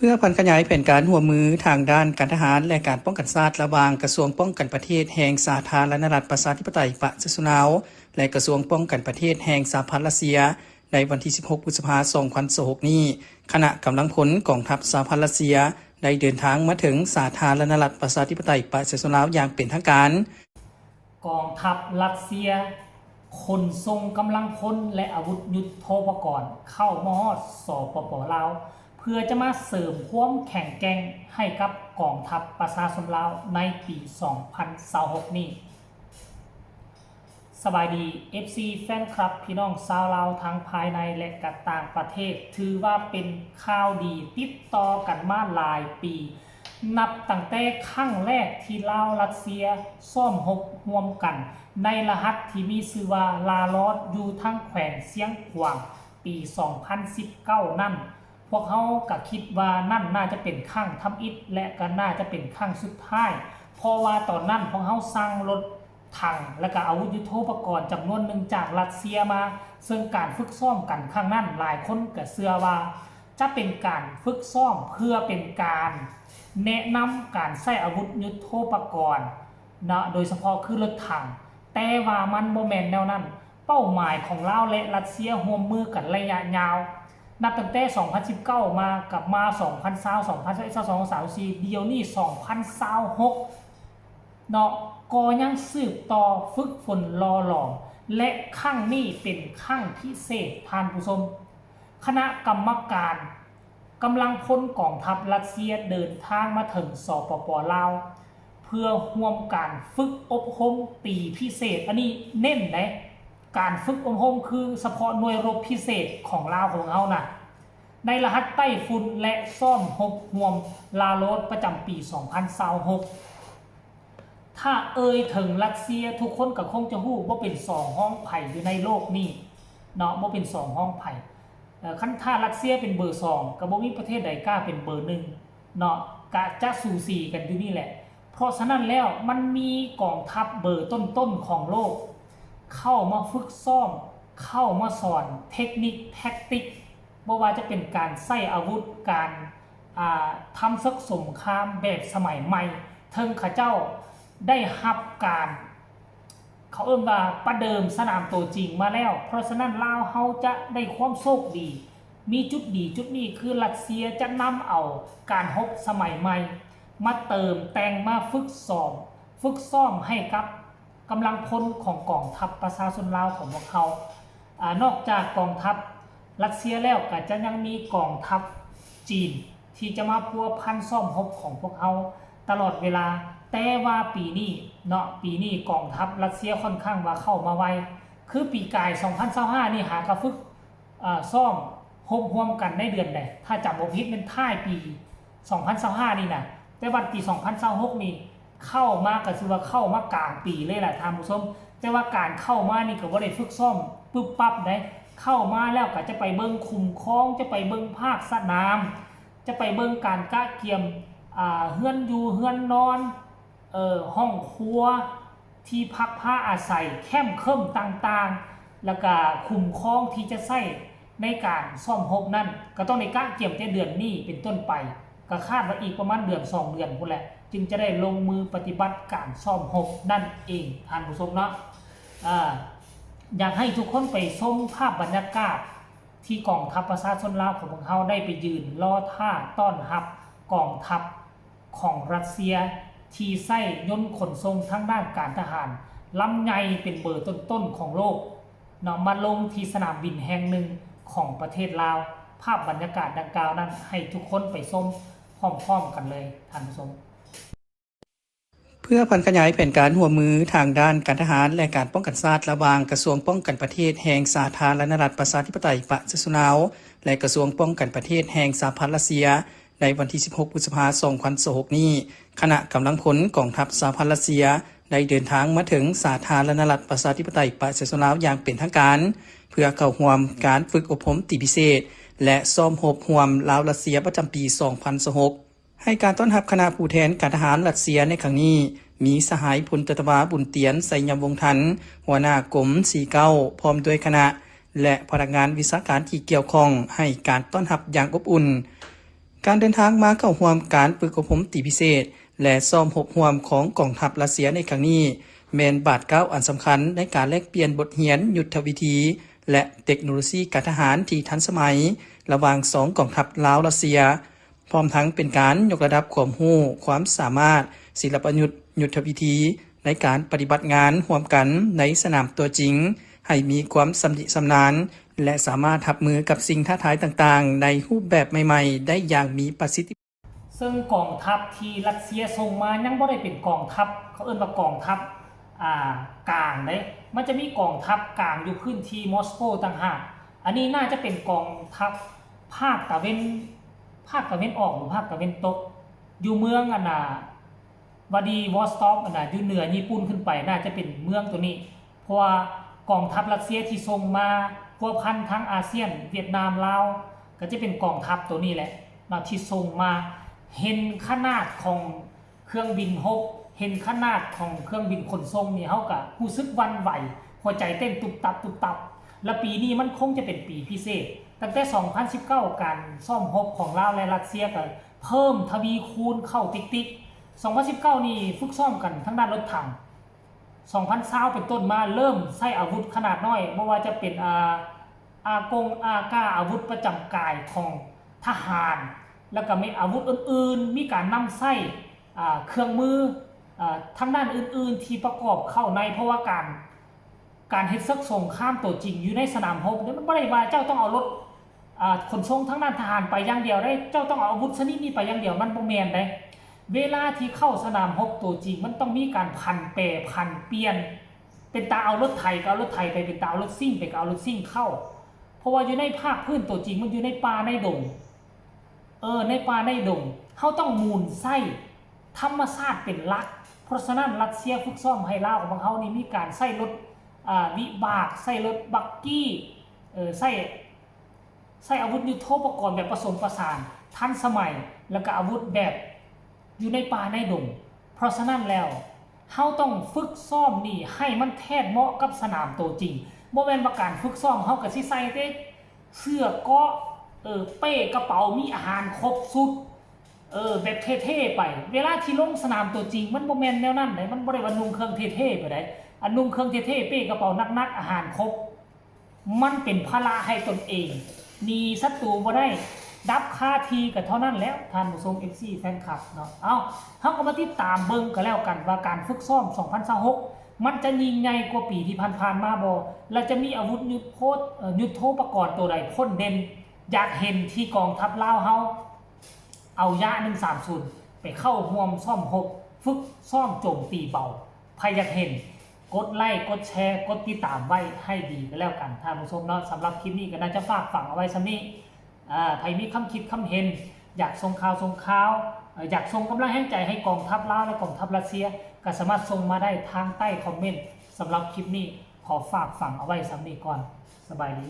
ເພື່ອຜັນຂະຫຍາຍແຜນການຮ່ວມມືທາງດ້ານການທະຫານ ແລະ ການປ້ອງກັນຊາດ ລະຫວ່າງກະຊວງປ້ອງກັນປະເທດແຫ່ງສາທາລະນະລັດປະຊາທິປະໄຕປະຊາຊົນລາວ ແລະ ກະຊວງປ້ອງກັນປະເທດແຫ່ງສະຫະພັນຣັດເຊຍ ໃນວັນທີສິບຫົກ ພຶດສະພາ ສອງພັນຊາວຫົກນີ້, ຄະນະກຳລັງພົນກອງທັບສະຫະພັນຣັດເຊຍ ໄດ້ເດີນທາງມາເຖິງສາທາລະນະລັດປະຊາທິປະໄຕປະຊາຊົນລາວຢ່າງເປັນທາງການ. ກອງທັບຣັດເຊຍຂົນສົ່ງກຳລັງພົນ ແລະ ອາວຸດຍຸດໂທປະກອນເຂົ້າມາຮອດ ສປປ ລາວ ເພື່ອຈະມາເສີມຄວາມແຂງແກ່ງໃຫ້ກັບກອງທັບປະຊາຊົນລາວໃນປີສອງພັນຊາວຫົກນີ້. ສະບາຍດີ ເອັຟຊີ ແຟນຄລັບ ພີ່ນ້ອງຊາວລາວທັງພາຍໃນ ແລະ ກະຕ່າງປະເທດ, ຖືວ່າເປັນຂ່າວດີຕິດຕໍ່ກັນມາຫຼາຍປີ ນັບຕັ້ງແຕ່ຄັ້ງແລກທີ່ລາວຣັດເຊຍຊ້ອມຮົບຮ່ວມກັນໃນລະຫັດທີ່ມີຊື່ວ່າ ລາລອດ ຢູ່ທາງແຂວງຊຽງຂວາງ ປີສອງພັນສິບເກົ້ານັ້ນ, ພວກເຮົາກະຄິດວ່ານັ້ນໜ້າຈະເປັນຄັ້ງທຳອິດ ແລະ ກະໜ້າຈະເປັນຄັ້ງສຸດທ້າຍ, ເພາະວ່າຕອນນັ້ນພວກເຮົາສັ່ງລົດຖັງ ແລະ ກະອາວຸດຍຸດໂທປະກອນຈຳນວນໜຶ່ງຈາກຣັດເຊຍມາ, ເຊິ່ງການຝຶກຊ້ອມກັນຄັ້ງນັ້ນ ຫຼາຍຄົນກະເຊື່ອວ່າຈະເປັນການຝຶກຊ້ອມເພື່ອເປັນການແນະນຳການໃຊ້ອາວຸດຍຸດໂທປະກອນເນາະ, ໂດຍສະເພາະຄືລົດຖັງ, ແຕ່ວ່າມັນບໍ່ແມ່ນແນວນັ້ນ. ເປົ້າໝາຍຂອງລາວ ແລະ ຣັດເຊຍຮ່ວມມືກັນໄລຍະຍາວ ນັບຕັ້ງແຕ່ສອງພັນສິບເກົ້າມາ ກັບມາສອງພັນຊາວ ສອງພັນຊາວເອັດ ຊາວສອງ ຊາວສາມ ຊາວສີ່ ດຽວນີ້ສອງພັນຊາວຫົກເນາະ ກໍຍັງສືບຕໍ່ຝຶກຝົນຫຼໍ່ຫຼອມ ແລະ ຄັ້ງນີ້ເປັນຄັ້ງພິເສດ, ທ່ານຜູ້ຊົມ. ຄະນະກຳມະການກຳລັງພົນກອງທັບຣັດເຊຍເດີນທາງມາເຖິງ ສປປ ລາວ ເພື່ອຮ່ວມການຝຶກອົບຮົມຕີພິເສດ. ອັນນີ້ເນັ້ນເດ້, ການຝຶກອົບຮົມຄືສະເພາະໜ່ວຍລົບພິເສດຂອງລາວຂອງເຮົານະ, ໃນລະຫັດໄຕ້ຝຸ່ນ ແລະ ຊ້ອມຮົບຮ່ວມລາໂລດປະຈຳປີສອງພັນຊາວຫົກ. ຖ້າເອີ່ຍເຖິງຣັດເຊຍ ທຸກຄົນກໍຄົງຈະຮູ້ ບໍ່ເປັນສອງຮອງໃຜຢູ່ໃນໂລກນີ້ເນາະ, ບໍ່ເປັນສອງຮອງໃຜ. ເອີ ຄັນຖ້າຣັດເຊຍເປັນເບີສອງ ກໍບໍ່ມີປະເທດໃດກ້າເປັນເບີໜຶ່ງເນາະ, ກະຈະສູສີກັນຢູ່ນີ້ແຫຼະ. ເພາະສະນັ້ນແລ້ວ ມັນມີກອງທັບເບີຕົ້ນໆຂອງໂລກ ເຂົ້າມາຝຶກຊ້ອມ, ເຂົ້າມາສອນເທັກນິກແທັກຕິກ, ບໍ່ວ່າຈະເປັນການໃຊ້ອາວຸດ, ການ ອ່າ ທຳເສິກສົງຄາມແບບສະໄໝໃໝ່, ເຊິ່ງເຂົາເຈົ້າໄດ້ຮັບການ ເຂົາເອີ້ນວ່າປະເດີມສະໜາມໂຕຈິງມາແລ້ວ. ເພາະສະນັ້ນ ລາວເຮົາຈະໄດ້ຄວາມໂຊກດີ, ມີຈຸດດີຈຸດນີ້ ຄືຣັດເຊຍຈະນຳເອົາການຮົບສະໄໝໃໝ່ມາເຕີມແຕ່ງ, ມາຝຶກຊ້ອມ, ຝຶກຊ້ອມໃຫ້ກັບກຳລັງພົນຂອງກອງທັບປະຊາຊົນລາວຂອງພວກເຮົາ. ອາ ນອກຈາກກອງທັບຣັດເຊຍແລ້ວ ກໍຈະຍັງມີກອງທັບຈີນ ທີ່ຈະມາພົວພັນຊ້ອມຮົບຂອງພວກເຮົາຕະຫຼອດເວລາ. ແຕ່ວ່າປີນີ້ເນາະ, ປີນີ້ກອງທັບຣັດເຊຍຂ້ອນຂ້າງວ່າເຂົ້າມາໄວ, ຄືປີກາຍສອງພັນຊາວຫ້ານີ້ຫາກະຝຶກ ເອີ ຊ້ອມຮົບຮ່ວມກັນໃນເດືອນໃດ ຖ້າຈຳບໍ່ຜິດແມ່ນທ້າຍປີສອງພັນຊາວຫ້ານີ້ນະ, ແຕ່ວ່າປີສອງພັນຊາວຫົກນີ້ເຂົ້າມາ ກໍຖືວ່າເຂົ້າມາກາງປີເລີຍລະທ່ານຜູ້ຊົມ. ແຕ່ວ່າການເຂົ້າມານີ້ກໍບໍ່ໄດ້ຝຶກຊ້ອມປຶບປັບໃດ, ເຂົ້າມາແລ້ວກໍຈະໄປເບິ່ງຄຸ້ມຄອງ, ຈະໄປເບິ່ງພາກສະໜາມ, ຈະໄປເບິ່ງການກະກຽມ ອ່າ ເຮືອນຢູ່ເຮືອນນອນ, ເອີ ຫ້ອງຄົວ, ທີ່ພັກພາອາໄສ, ແຄມເຄີມຕ່າງໆ ແລ້ວກະຄຸ້ມຄອງທີ່ຈະໃຊ້ໃນການຊ້ອມຮົບນັ້ນ ກໍຕ້ອງໄດ້ກະກຽມແຕ່ເດືອນນີ້ເປັນຕົ້ນໄປ, ກໍຄາດວ່າອີກປະມານເດືອນສອງເດືອນພຸ້ນແຫຼະ ຈຶ່ງຈະໄດ້ລົງມືປະຕິບັດການຊ້ອມຮົບນັ້ນເອງ ທ່ານຜູ້ຊົມເນາະ. ເອີ ຢາກໃຫ້ທຸກຄົນໄປຊົມພາບບັນຍາກາດທີ່ກອງທັບປະຊາຊົນລາວຂອງພວກເຮົາໄດ້ໄປຢືນລໍຖ້າຕ້ອນຮັບກອງທັບ ຂອງຣັດເຊຍ ທີ່ໃຊ້ຍົນຂົນສົ່ງທາງດ້ານການທະຫານລຳໃຫຍ່ເປັນເບີຕົ້ນໆຂອງໂລກເນາະ ມາລົງທີ່ສະໜາມບິນແຫ່ງໜຶ່ງຂອງປະເທດລາວ. ພາບບັນຍາກາດດັ່ງກ່າວນັ້ນ ໃຫ້ທຸກຄົນໄປຊົມພ້ອມໆກັນເລີຍທ່ານຜູ້ຊົມ. ເພື່ອຜັນຂະຫຍາຍແຜນການຮ່ວມມືທາງດ້ານການທະຫານ ແລະ ການປ້ອງກັນຊາດ ລະຫວ່າງກະຊວງປ້ອງກັນປະເທດແຫ່ງສາທາລະນະລັດປະຊາທິປະໄຕປະຊາຊົນລາວ ແລະ ກະຊວງປ້ອງກັນປະເທດແຫ່ງສະຫະພັນຣັດເຊຍ ໃນວັນທີສິບຫົກ ພຶດສະພາ ສອງພັນຊາວຫົກນີ້, ຄະນະກຳລັງພົນກອງທັບສະຫະພັນຣັດເຊຍ ໄດ້ເດີນທາງມາເຖິງສາທາລະນະລັດປະຊາທິປະໄຕປະຊາຊົນລາວຢ່າງເປັນທາງການ ເພື່ອເຂົ້າຮ່ວມການຝຶກອົບຮົມຕີພິເສດ ແລະ ຊ້ອມຮົບຮ່ວມລາວ-ຣັດເຊຍ ປະຈຳປີສອງພັນຊາວຫົກ. ໃຫ້ການຕ້ອນຮັບຄະນະຜູ້ແທນການທະຫານຣັດເຊຍໃນຄັ້ງນີ້ ມີສະຫາຍພົນຈັດຕະວາ ບຸນຕຽນ ໄຊຍະວົງທັນ ຫົວໜ້າກົມສີ່ເກົ້າ ພ້ອມດ້ວຍຄະນະ ແລະ ພະນັກງານວິຊາການທີ່ກ່ຽວຂ້ອງ ໃຫ້ການຕ້ອນຮັບຢ່າງອົບອຸ່ນ. ການເດີນທາງມາເຂົ້າຮ່ວມການຝຶກອົບຮົມຕີພິເສດ ແລະ ຊ້ອມຮົບຮ່ວມຂອງກອງທັບຣັດເຊຍໃນຄັ້ງນີ້ ແມ່ນບາດກ້າວອັນສຳຄັນໃນການແລກປ່ຽນບົດຮຽນຍຸດທະວິທີ ແລະ ເຕັກໂນໂລຊີການທະຫານທີ່ທັນສະໄໝ ລະຫວ່າງສອງກອງທັບລາວ-ຣັດເຊຍ, ພ້ອມທັງເປັນການຍົກລະດັບຄວາມຮູ້, ຄວາມສາມາດ, ສິລະປະຍຸດ, ຍຸດທະວິທີ ໃນການປະຕິບັດງານຮ່ວມກັນໃນສະໜາມຕົວຈິງ ໃຫ້ມີຄວາມຊຳນິຊຳນານ ແລະ ສາມາດຮັບມືກັບສິ່ງທ້າທາຍຕ່າງໆ ໃນຮູບແບບໃໝ່ໆ ໄດ້ຢ່າງມີປະສິດທິ ເຊິ່ງກອງທັບທີ່ຣັດເຊຍສົ່ງມາຍັງບໍ່ໄດ້ເປັນກອງທັບ ເຂົາເອີ້ນວ່າກອງທັບ ອ່າ ກາງເດ້ ມັນຈະມີກອງທັບກາງຢູ່ພື້ນທີ່ມອສໂກຕ່າງຫາກ. ອັນນີ້ໜ້າຈະເປັນກອງທັບພາກຕາເວັນ ພາກຕາເວັນອອກ ຫຼື ພາກຕາເວັນຕົກ ຢູ່ເມືອງ ອັນນ່າ ວາດີວອສຕອກ ອັນນ່າ ຢູ່ເໜືອຍີ່ປຸ່ນຂຶ້ນໄປ ໜ້າຈະເປັນເມືອງໂຕນີ້ ເພາະວ່າກອງທັບຣັດເຊຍທີ່ສົ່ງມາພົວພັນທັງອາຊຽນ, ຫວຽດນາມ, ລາວ ກໍຈະເປັນກອງທັບໂຕນີ້ແຫຼະເນາະ ທີ່ສົ່ງມາ. ເຫັນຂະໜາດຂອງເຄື່ອງບິນຮົບ, ເຫັນຂະໜາດຂອງເຄື່ອງບິນຂົນສົ່ງນີ້ ເຮົາກໍຮູ້ສຶກຫວັ່ນໄຫວ, ຫົວໃຈເຕັ້ນຕຸບຕັບ, ຕຸບຕັບ. ແລະ ປີນີ້ມັນຄົງຈະເປັນປີພິເສດ. ຕັ້ງແຕ່ສອງພັນສິບເກົ້າ ການຊ້ອມຮົບຂອງລາວ ແລະ ຣັດເຊຍກໍເພີ່ມທະວີຄູນເຂົ້າຕິກໆ. ສອງພັນສິບເກົ້ານີ້ຝຶກຊ້ອມກັນທາງດ້ານລົດຖັງ. ສອງພັນຊາວເປັນຕົ້ນມາເລີ່ມໃຊ້ອາວຸດຂະໜາດນ້ອຍ ບໍ່ວ່າຈະເປັນ ອາ ອາກົງ ອາກາ ອາວຸດປະຈຳກາຍຂອງທະຫານ ແລ້ວກໍມີອາວຸດອື່ນໆ ມີການນຳໃຊ້ ອາ ເຄື່ອງມື ອາ ທາງດ້ານອື່ນໆ ທີ່ປະກອບເຂົ້າໃນ ເພາະວ່າການ ການເຮັດເສິກສົງຄາມຕົວຈິງຢູ່ໃນສະໜາມຮົບນີ້ ມັນບໍ່ໄດ້ວ່າເຈົ້າຕ້ອງເອົາລົດ ອາ ຂົນສົ່ງທາງດ້ານທະຫານໄປຢ່າງດຽວເດ້ ເຈົ້າຕ້ອງເອົາອາວຸດຊະນິດນີ້ໄປຢ່າງດຽວ ມັນບໍ່ແມ່ນເດ້. ເວລາທີ່ເຂົ້າສະໜາມຮົບຕົວຈິງ ມັນຕ້ອງມີການຜັນແປຜັນປ່ຽນ ເປັນຕາເອົາລົດໄຖກໍເອົາລົດໄຖໄປ ເປັນຕາເອົາລົດຊິ້ງໄປກໍເອົາລົດຊິ້ງເຂົ້າ ເພາະວ່າຢູ່ໃນພາກພື້ນຕົວຈິງ ມັນຢູ່ໃນປ່າໃນດົງ ເອີ ໃນປ່າໃນດົງ ເຮົາຕ້ອງໝູນໃຊ້ທຳມະຊາດເປັນຫຼັກ. ເພາະສະນັ້ນ ຣັດເຊຍຝຶກຊ້ອມໃຫ້ລາວຂອງພວກເຮົານີ້ມີການໃຊ້ລົດ ອາ ວິບາກ, ໃຊ້ລົດບັກກີ້, ເອີ ໃຊ້ ໃຊ້ອາວຸດຍຸດໂທປະກອນແບບປະສົມປະສານ ທັນສະໄໝ ແລ້ວກໍອາວຸດແບບຢູ່ໃນປ່າໃນດົງ. ເພາະສະນັ້ນແລ້ວ ເຮົາຕ້ອງຝຶກຊ້ອມນີ້ໃຫ້ມັນແທດເໝາະກັບສະໜາມໂຕຈິງ. ບໍ່ແມ່ນວ່າການຝຶກຊ້ອມເຮົາກໍຊິໃສ່ແຕ່ເສື້ອເກາະ, ເອີ ເປ້ກະເປົາມີອາຫານຄົບຊຸດ, ເອີ ແບບເທ່ໆໄປ. ເວລາທີ່ລົງສະໜາມໂຕຈິງ ມັນບໍ່ແມ່ນແນວນັ້ນເດ້, ມັນບໍ່ໄດ້ວ່ານຸ່ງເຄື່ອງເທ່ໆໄປໃດ. ອັນນຸ່ງເຄື່ອງເທ່ໆ, ເປ້ກະເປົາໜັກໆ, ອາຫານຄົບ, ມັນເປັນພາລະໃຫ້ຕົນເອງ, ໜີສັດຕູບໍ່ໄດ້, ດັບຄາທີ່ກໍເທົ່ານັ້ນແລ້ວ ທ່ານຜູ້ຊົມ ເອັຟຊີ ແຟນຄລັບເນາະ. ເອົ້າ, ເຮົາກໍມາຕິດຕາມເບິ່ງກໍແລ້ວກັນວ່າ ການຝຶກຊ້ອມສອງພັນຊາວຫົກ ມັນຈະຍິ່ງໃຫຍ່ກວ່າປີທີ່ຜ່ານໆມາບໍ່ ແລະ ຈະມີອາວຸດຍຸດໂທ ເອີ ຍຸດໂທປະກອນໂຕໃດພົ້ນເດັ່ນ. ຢາກເຫັນທີ່ກອງທັບລາວເຮົາເອົາຢະໜຶ່ງສາມສູນໄປເຂົ້າຮ່ວມຊ້ອມຮົບ, ຝຶກຊ້ອມໂຈມຕີເບົາ. ໃຜຢາກເຫັນ ກົດໄລ້ ກົດແຊ ກົດຕິດຕາມໄວ້ໃຫ້ດີກໍແລ້ວກັນ ທ່ານຜູ້ຊົມເນາະ. ສຳລັບຄລິບນີ້ກໍໜ້າຈະຝາກຝັງເອົາໄວ້ສ່ຳນີ້. ອາ ໃຜມີຄຳຄິດຄຳເຫັນ, ຢາກສົ່ງຂ່າວສົ່ງຄາວ, ເອີ ຢາກສົ່ງກຳລັງແຮງໃຈໃຫ້ກອງທັບລາວ ແລະ ກອງທັບຣັດເຊຍ ກໍສາມາດສົ່ງມາໄດ້ທາງໃຕ້ຄອມເມັນ. ສຳລັບຄລິບນີ້ ຂໍຝາກຝັງເອົາໄວ້ສ່ຳນີ້ກ່ອນ. ສະບາຍດີ.